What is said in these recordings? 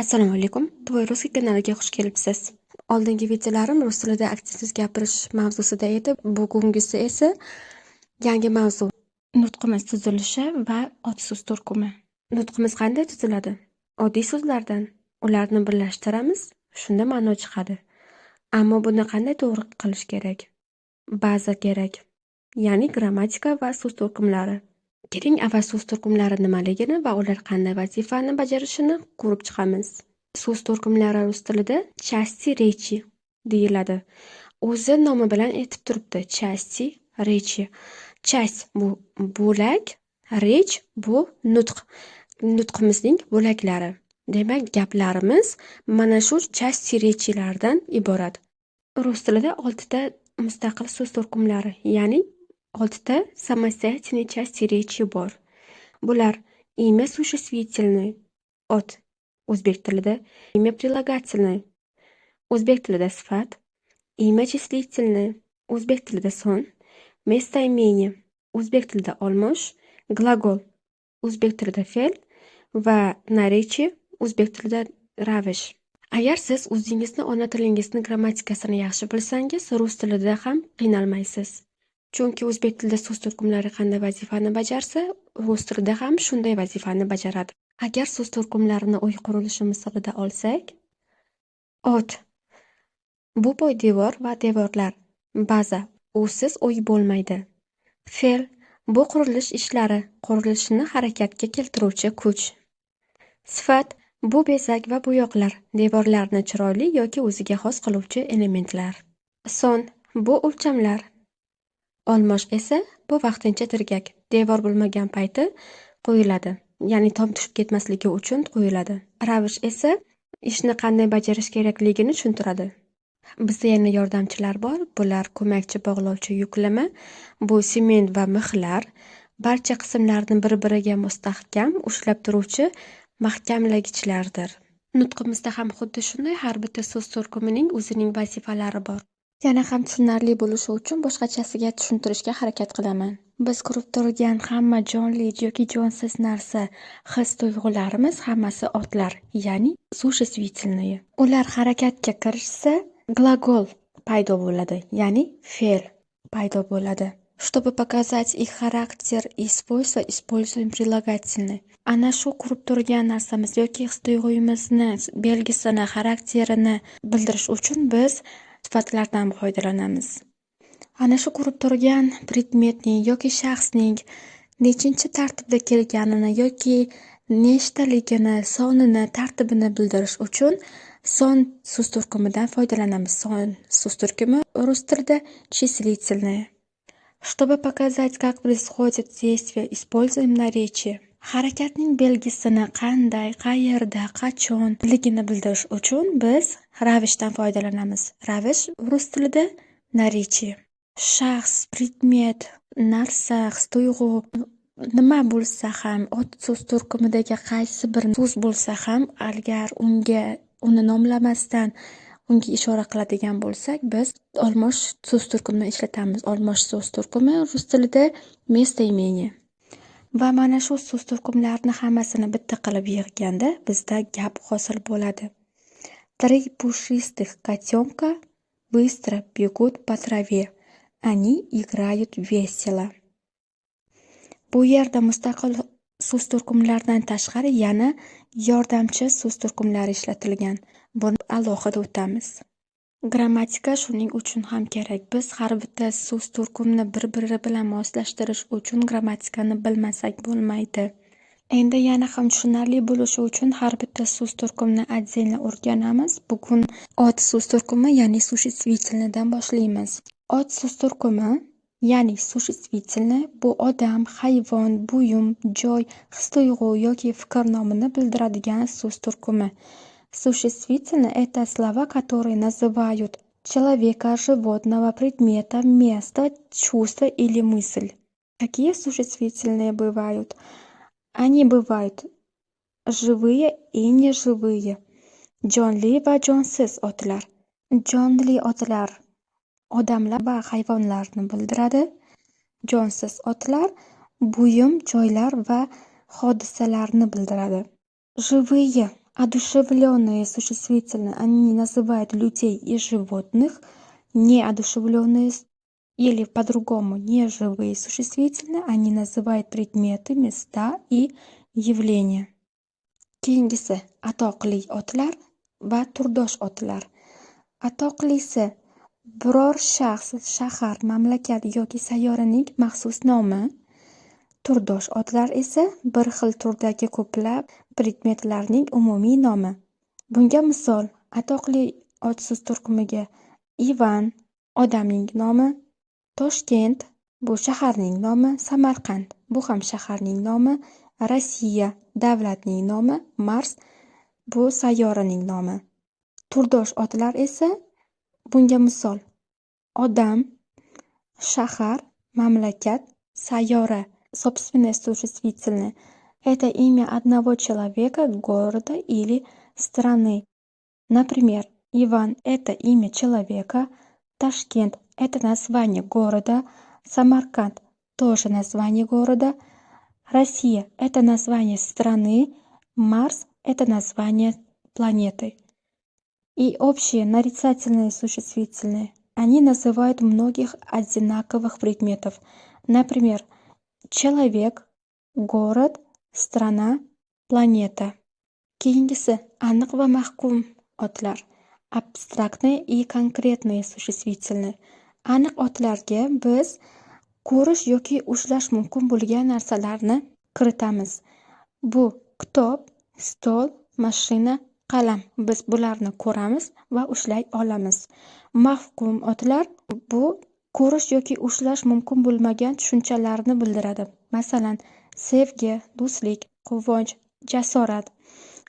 Assalomu alaykum. Твой русский kanaliga xush kelibsiz. Oldingi videolarim rus tilida aksentsiz gapirish mavzusida edi. Bugungisi esa yangi mavzu. Nutqimiz tuzilishi va ot so'z turkumi. Nutqimiz qanday tuziladi? Oddiy so'zlardan. Ularni birlashtiramiz, shunda ma'no chiqadi. Ammo buni qanday to'g'ri qilish kerak? Baza kerak. Ya'ni grammatika va so'z turkumlari. Keling, avval so'z turkumlari nimaligini va ular qanday vazifani bajarishini ko'rib chiqamiz. So'z turkumlari rus tilida части речи deyiladi. O'zi nomi bilan aytib turibdi, части речи. Часть bu bo'lak, речь bu nutq. Nutqimizning bo'laklari. Demak, gaplarimiz mana shu части речи lardan iborat. Rus tilida oltita mustaqil so'z turkumlari, ya'ni oltita самостоятельные части речи bor. Bular: имя существительное ot o'zbek tilida, имя прилагательное o'zbek tilida sifat, имя числительное o'zbek tilida son, местоимение o'zbek tilida olmosh, глагол o'zbek tilida fe'l va наречие o'zbek tilida ravish. Agar siz o'zingizni ona tilingizni grammatikasini yaxshi bilsangiz, rus tilida ham qiynalmaysiz. Chunki o'zbek tilida so'z turkumlari qanday vazifani bajarsa, rus tilida ham shunday vazifani bajaradi. Agar so'z turkumlarini uy qurilishi misolida olsak, ot bu poydevor va devorlar, baza, usiz uy bo'lmaydi. Fe'l bu qurilish ishlari, qurilishni harakatga keltiruvchi kuch. Sifat bu bezak va bo'yoqlar, devorlarni chiroyli yoki o'ziga xos qiluvchi elementlar. Son bu o'lchamlar. Olmosh esa bu vaqtincha tirgak, devor bo'lmagan payti qo'yiladi. Ya'ni tom tushib ketmasligi uchun qo'yiladi. Ravish esa ishni qanday bajarish kerakligini tushuntiradi. Bizda yana yordamchilar bor. Bular ko'makchi bog'lovchi yuklama, bu sement va mixlar, barcha qismlarni bir-biriga mustahkam ushlab turuvchi mahkamlagichlardir. Nutqimizda ham xuddi shunday, har bitta so'z turkumining o'zining vazifalari bor. Yana ham tushunarli bo'lishi uchun boshqachasiga tushuntirishga harakat qilaman. Biz ko'rib turgan hamma jonli yoki jonsiz narsa, his-tuyg'ularimiz hammasi otlar, ya'ni существительные. Ular harakatga kirishsa, глагол paydo bo'ladi, ya'ni fe'l paydo bo'ladi. Чтобы показать их характер и свойства, используем прилагательные. Ana shu ko'rib turgan narsamiz yoki his-tuyg'uyimizni belgisini, xarakterini bildirish uchun biz sifatlardan foydalanamiz. Ana shu ko'rib turgan predmetning yoki shaxsning nechinchi tartibda kelganini yoki nechtaligini, sonini, tartibini bildirish uchun son so'z turkumidan foydalanamiz. Son so'z turkumi rus tilida числительные. Чтобы показать, как происходит действие, используем наречие. Harakatning belgisini qanday, qayerda, qachonligini bildirish uchun biz ravishdan foydalanamiz. Ravish rus tilida наречие. Shaxs, predmet, narsa, his-tuyg'u nima bo'lsa ham, ot so'z turkumidagi qaysi bir so'z bo'lsa ham, agar unga uni nomlamasdan unga ishora qiladigan bo'lsak, biz olmosh so'z turkumini ishlatamiz. Olmosh so'z turkumi rus tilida местоимение. Va mana shu so'z turkumlarini hammasini bitta qilib yig'ganda bizda gap hosil bo'ladi. Три пушистых котенка быстро бегут по траве. Они играют весело. Bu yerda mustaqil so'z turkumlaridan tashqari yana yordamchi so'z turkumlari ishlatilgan. Buni alohida o'tamiz. Grammatika shuning uchun ham kerak. Biz har bitta so'z turkumini bir-biri bilan moslashtirish uchun grammatikani bilmasak bo'lmaydi. Endi yana ham tushunarli bo'lishi uchun har bitta so'z turkumini отдельно o'rganamiz. Bugun ot so'z turkumi, ya'ni существительный dan boshlaymiz. Ot so'z turkumi, ya'ni существительное bu odam, hayvon, buyum, joy, his-tuyg'u yoki fikr nomini bildiradigan so'z turkumi. Существительные — это слова, которые называют человека, животного, предмета, место, чувство или мысль. Какие существительные бывают? Они бывают живые и неживые. Jonli va jonsiz otlar. Jonli otlar odamlar va hayvonlarni bildiradi. Jonsiz otlar buyum, joylar va hodisalarni bildiradi. Живые Одушевленные существительные, они называют людей и животных. Неодушевленные или по-другому неживые существительные, они называют предметы, места и явления. Keyingisi atoqli otlar va turdosh otlar. Atoqlisi biror shaxs, shahar, mamlakat yoki sayyoraning maxsus nomi. Turdosh otlar esa bir xil turdagi ko'plab predmetlarning umumiy nomi. Bunga misol, atoqli ot so'z turkumiga Ivan odamning nomi, Toshkent bu shaharning nomi, Samarqand bu ham shaharning nomi, Rossiya davlatning nomi, Mars bu sayyoraning nomi. Turdosh otlar esa bunga misol odam, shahar, mamlakat, sayyora. Собственное существительное — это имя одного человека, города или страны. Например, Иван — это имя человека, Ташкент — это название города, Самарканд — тоже название города, Россия — это название страны, Марс — это название планеты. И общие нарицательные существительные. Они называют многих одинаковых предметов. Например, человек, город, страна, планета. Keyingisi aniq va mahkum otlar. Абстрактные и конкретные существительные. Aniq otlarga biz ko'rish yoki ushlash mumkin bo'lgan narsalarni kiritamiz. Bu kitob, stol, mashina, qalam. Biz bularni ko'ramiz va ushlay olamiz. Mahkum otlar bu ko'rish yoki ushlash mumkin bo'lmagan tushunchalarni bildiradi. Masalan, sevgi, do'stlik, quvonch, jasorat.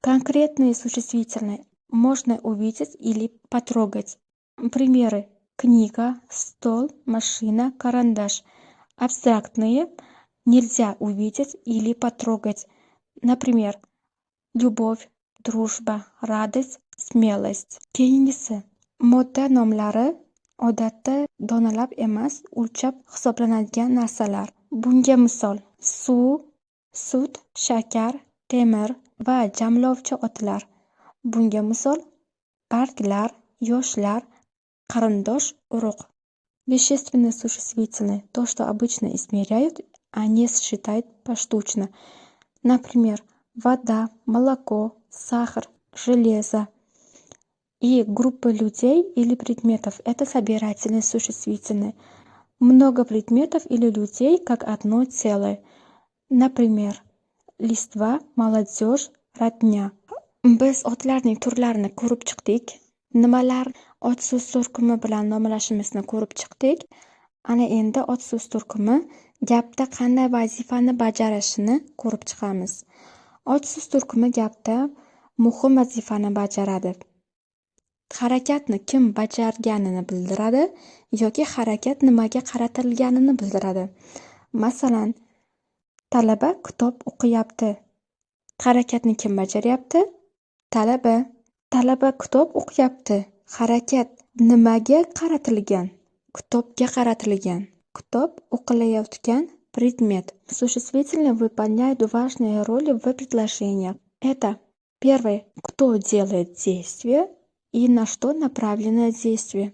Конкретные существительные можно увидеть или потрогать. Примеры: книга, стол, машина, карандаш. Абстрактные нельзя увидеть или потрогать. Например, любовь, дружба, радость, смелость. Keyingisi modda nomlari odatda donalab emas, o'lchab hisoblanadigan narsalar. Bunga misol: suv, sut, shakar, temir va jamlovchi otlar. Bunga misol: barglar, yoshlar, qarindosh urug'. Вещественные существительные — то, что обычно измеряют, а не считают поштучно. Например, вода, молоко, сахар, железо. И группы людей или предметов — это собирательные существительные. Много предметов или людей как одно целое. Например, листва, молодежь, родня. Biz otlarning turlarini ko'rib chiqdik. Nimalar ot so'z turkumi bilan nomlashimizni ko'rib chiqdik. Ana endi ot so'z turkumi gapda qanday vazifani bajarishini ko'rib chiqamiz. Ot so'z turkumi gapda muhim vazifani bajaradi. Harakatni kim bajarganini bildiradi yoki harakat nimaga qaratilganini bildiradi. Masalan, talaba kitob o'qiyapti. Harakatni kim bajaryapti? Talaba. Talaba kitob o'qiyapti. Harakat nimaga qaratilgan? Kitobga qaratilgan. Kitob o'qilayotgan предмет. Существительные выполняют важные роли в предложениях. Это первое, кто делает действие и на что направлено действие.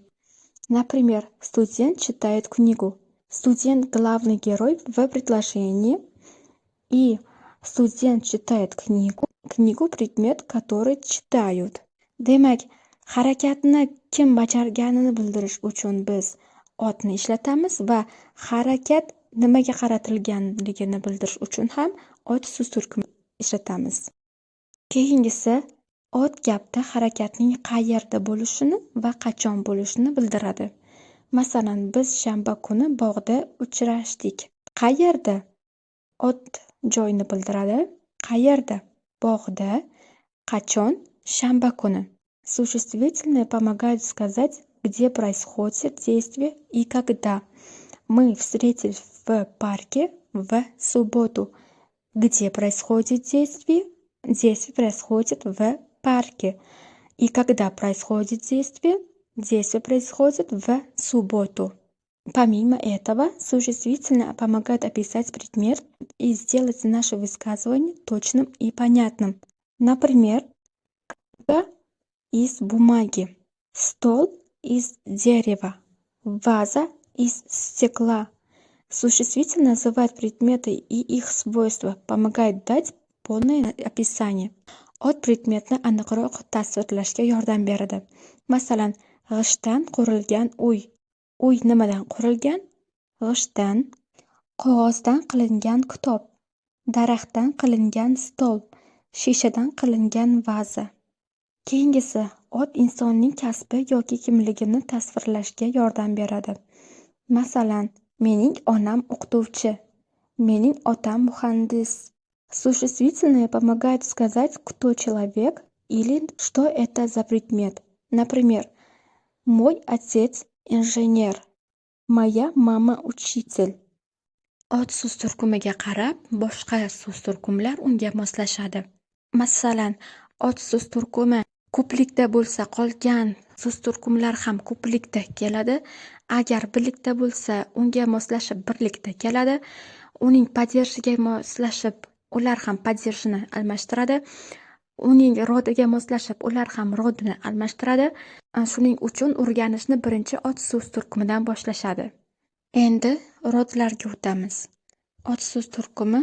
Например, студент читает книгу. Студент — главный герой в предложении, и студент читает книгу. Книгу — предмет, который читают. Demak, harakatni kim bajarganini bildirish uchun biz otni ishlatamiz va harakat nimaga qaratilganligini bildirish uchun ham ot so'z turkumi ishlatamiz. Keyingisi ot gapda harakatning qayerda bo'lishini va qachon bo'lishini bildiradi. Masalan, biz shanba kuni bog'da uchrashdik. Qayerda? Ot joyni bildiradi. Qayerda? Bog'da. Qachon? Shanba kuni. Существительные помогают сказать, где происходит действие и когда. Мы встретились в парке в субботу. Где происходит действие? Действие происходит в парке. И когда происходит действие? Действие происходит в субботу. Помимо этого, существительное помогает описать предмет и сделать наше высказывание точным и понятным. Например, Из бумаги. Стол из дерева. Ваза из стекла. Существительное называет предметы и их свойства, помогает дать полное описание. Ot predmetni aniqroq tasvirlashga yordam beradi. Masalan, g'ishtdan qurilgan uy. Uy nimadan qurilgan? G'ishtdan. Qog'ozdan qilingan kitob. Daraxtdan qilingan stol. Shishadan qilingan vaza. Keyingisi, ot insonning kasbi yoki kimligini tasvirlashga yordam beradi. Masalan, mening onam o'qituvchi, mening otam muhandis. Существительное помогает сказать, кто человек или что это за предмет. Например, мой отец инженер, моя мама учитель. Ot so'z turkumiga qarab, boshqa so'z turkumlar unga moslashadi. Masalan, ot so'z turkumi ko'plikda bo'lsa, qolgan so'z turkumlar ham ko'plikda keladi. Agar birlikda bo'lsa, unga moslashib birlikda keladi. Uning падеж iga moslashib, ular ham падеж ini almashtiradi. Uning род iga moslashib, ular ham род ini almashtiradi. Shuning uchun o'rganishni birinchi ot so'z turkumidan boshlashadi. Endi род larga o'tamiz. Ot so'z turkumi,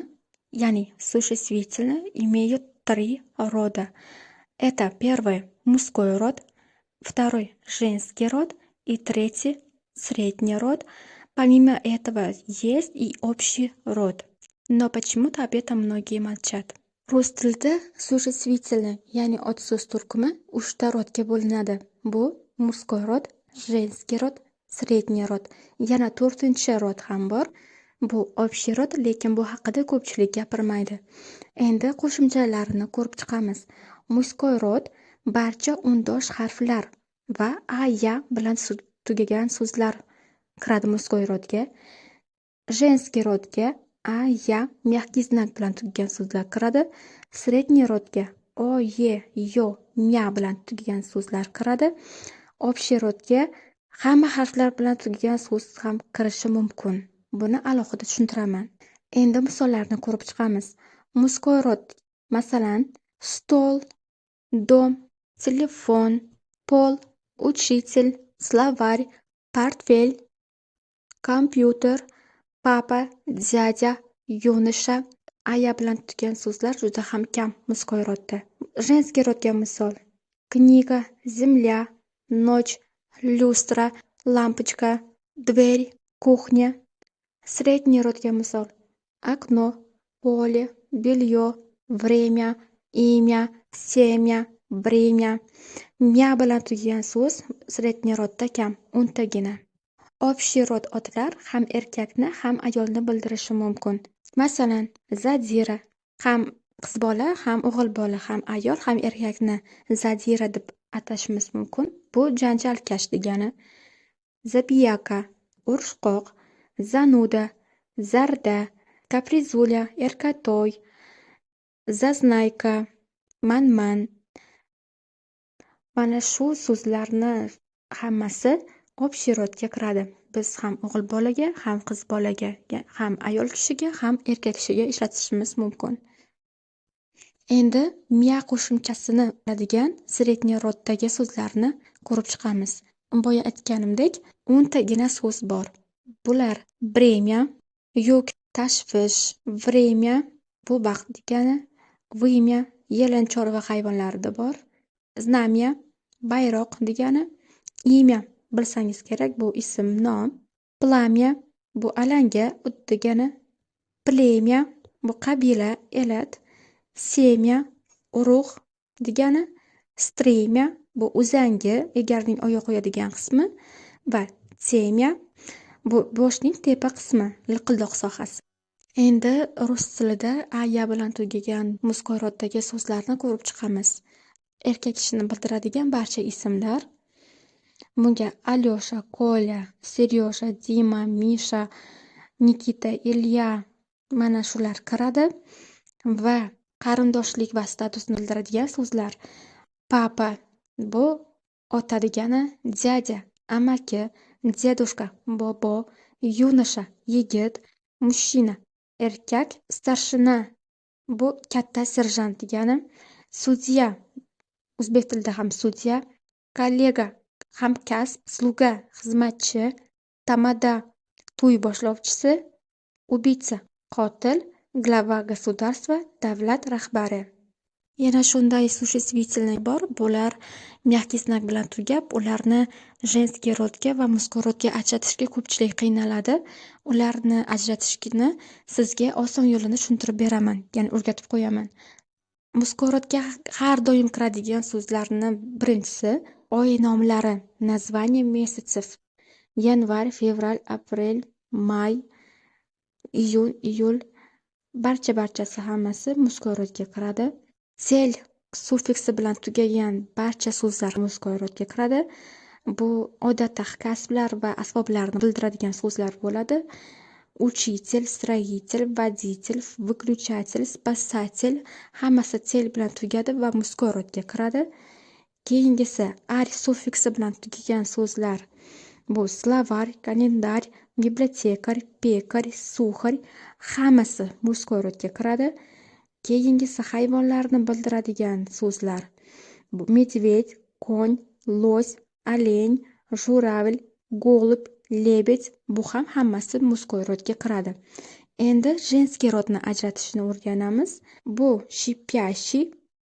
ya'ni существительные, имеют три рода. Это первый — мужской род, второй — женский род и третий — средний род. Помимо этого есть и общий род. Но почему-то об этом многие молчат. Rus tilida существительный, ya'ni ot so'z turkumi uchta род ga bo'linadi. Bu мужской род, женский род, средний род. Yana to'rtinchi род ham bor. Bu общий род, lekin bu haqida ko'pchilik gapirmaydi. Endi qo'shimchalarini ko'rib chiqamiz. Мужской род barcha undosh harflar va а, я bilan tugagan so'zlar kiradi мужской род ga. Женский род ga а, я, мягкий знак bilan tugagan so'zlar kiradi. Средний род ga о, е, ё, мя bilan tugagan so'zlar kiradi. Общий род ga hamma harflar bilan tugagan so'z ham kirishi mumkin. Buni alohida tushuntiraman. Endi misollarni ko'rib chiqamiz. Мужской род, masalan, стол, дом, телефон, пол, учитель, словарь, портфель, компьютер, папа, дядя, юноша. А, я bilan tugagan so'zlar juda ham kam мужской род da. Женский род ga misol: книга, земля, ночь, люстра, лампочка, дверь, кухня. Средний род ga misol: окно, поле, белье, время, имя, семя, бремя. Мя bilan tugagan so'z средний род da kam, 10 tagina. Общий род otlar ham erkakni, ham ayolni bildirishi mumkin. Masalan, задира ham qiz bola, ham o'g'il bola, ham ayol, ham erkakni задира deb atashimiz mumkin. Bu janjalkash degani. Забияка — urushqoq, зануда — zarda, капризуля — erkatoy, зазнайка — manman. Mana shu so'zlarni hammasi общий род ga kiradi. Biz ham o'g'il bolaga, ham qiz bolaga, ham ayol kishiga, ham erkak kishiga ishlatishimiz mumkin. Endi мя qo'shimchasini oladigan средний род dagi so'zlarni ko'rib chiqamiz. Boya aytganimdek, 10 tagina so'z bor. Bular: бремя — yuk, tashvish, время — bu vaqt degani, вымя — yelin, chorva hayvonlarida bor, знамя — bayroq degani, имя, bilsangiz kerak, bu ism, nom, пламя — bu alanga, o't degani, племя — bu qabila, elat, семя — urug' degani, стремя — bu uzangi, egarning oyoq qo'yadigan qismi va темя — bu boshning tepa qismi, liqildoq sohasi. Endi rus tilida а, я bilan tugagan мужской род dagi so'zlarni ko'rib chiqamiz. Erkak kishini bildiradigan barcha ismlar. Bunga Alyoша, Коля, Серёжа, Дима, Миша, Никита, Илья, mana shular kiradi va qarindoshlik va statusni bildiradigan so'zlar: папа — bu ota degani, дядя — amaki, дедушка — bobo, юноша — yigit, мужчина — erkak, старшина — bu katta serjant degani, судья O'zbek tilida ham судья, коллега hamkasb, слуга xizmatchi, тамада to'y boshlovchisi, убийца qotil, глава государства davlat rahbari. Yana shunday существительный bor, bular мягкий знак bilan tugab, ularni женский род ga va мужской род ga ajratishga ko'pchilik qiynaladi. Ularni ajratishni sizga oson yo'lini tushuntirib beraman, ya'ni o'rgatib qo'yaman. Мужской род ga har doim kiradigan so'zlarni birinchisi oy nomlari, название месяцев: январь, февраль, апрель, май, июнь, июль, barcha barchasi hammasi мужской род ga kiradi. Тель suffiksi bilan tugagan barcha so'zlar мужской род ga kiradi. Bu odatda kasblar va asboblarni bildiradigan so'zlar bo'ladi. Учитель, строитель, водитель, выключатель, спасатель, hammasi тель bilan tugadi va мужской род ga kiradi. Keyingisi арь suffiksi bilan tugagan so'zlar: bu словарь, календарь, библиотекарь, пекарь, сухарь, hammasi мужской род ga kiradi. Keyingisi hayvonlarni bildiradigan so'zlar: bu медведь, конь, лось, олень, журавль, голубь, лебедь, bu ham hammasi мужской род ga kiradi. Endi женский род ni ajratishni o'rganamiz. Bu шипящий,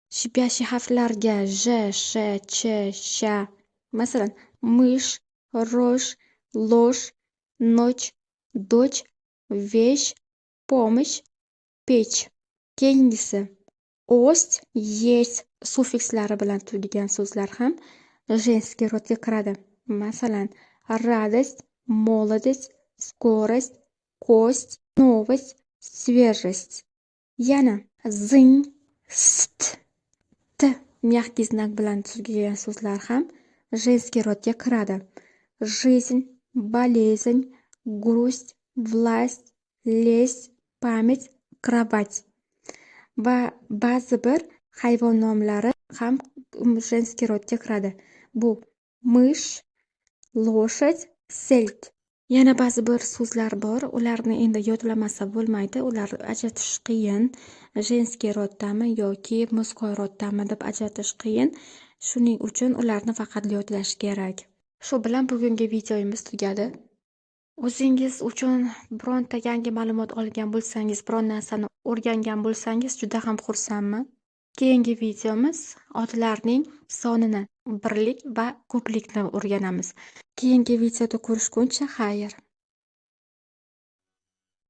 шипящий harflarga ж, ш, ч, щ. Masalan, мышь, рожь, ложь, ночь, дочь, вещь, помощь, печь. Keyingisi ость, есть suffikslari bilan tugagan so'zlar ham женский род ga kiradi. Masalan, радость, молодость, скорость, кость, новость, свежесть. Yana зынь, сть, т мягкий знак bilan tugagan so'zlar ham женский род ga kiradi. Жизнь, болезнь, грусть, власть, лесть, память, кровать. Va ba'zi bir hayvon nomlari ham женский род ga kiradi. Bu мышь, лошадь, сельдь. Yana ba'zi bir so'zlar bor, ularni endi yodlamasa bo'lmaydi. Ularni ajratish qiyin. Женский род dami yoki мужской род dami deb ajratish qiyin. Shuning uchun ularni faqat yodlash kerak. Shu bilan bugungi videomiz tugadi. O'zingiz uchun bironta yangi ma'lumot olgan bo'lsangiz, biron narsani o'rgangan bo'lsangiz, juda ham xursandman. Keyingi videomiz otlarning sonini, birlik va ko'plikni o'rganamiz. Keyingi videoda ko'rishguncha xayr.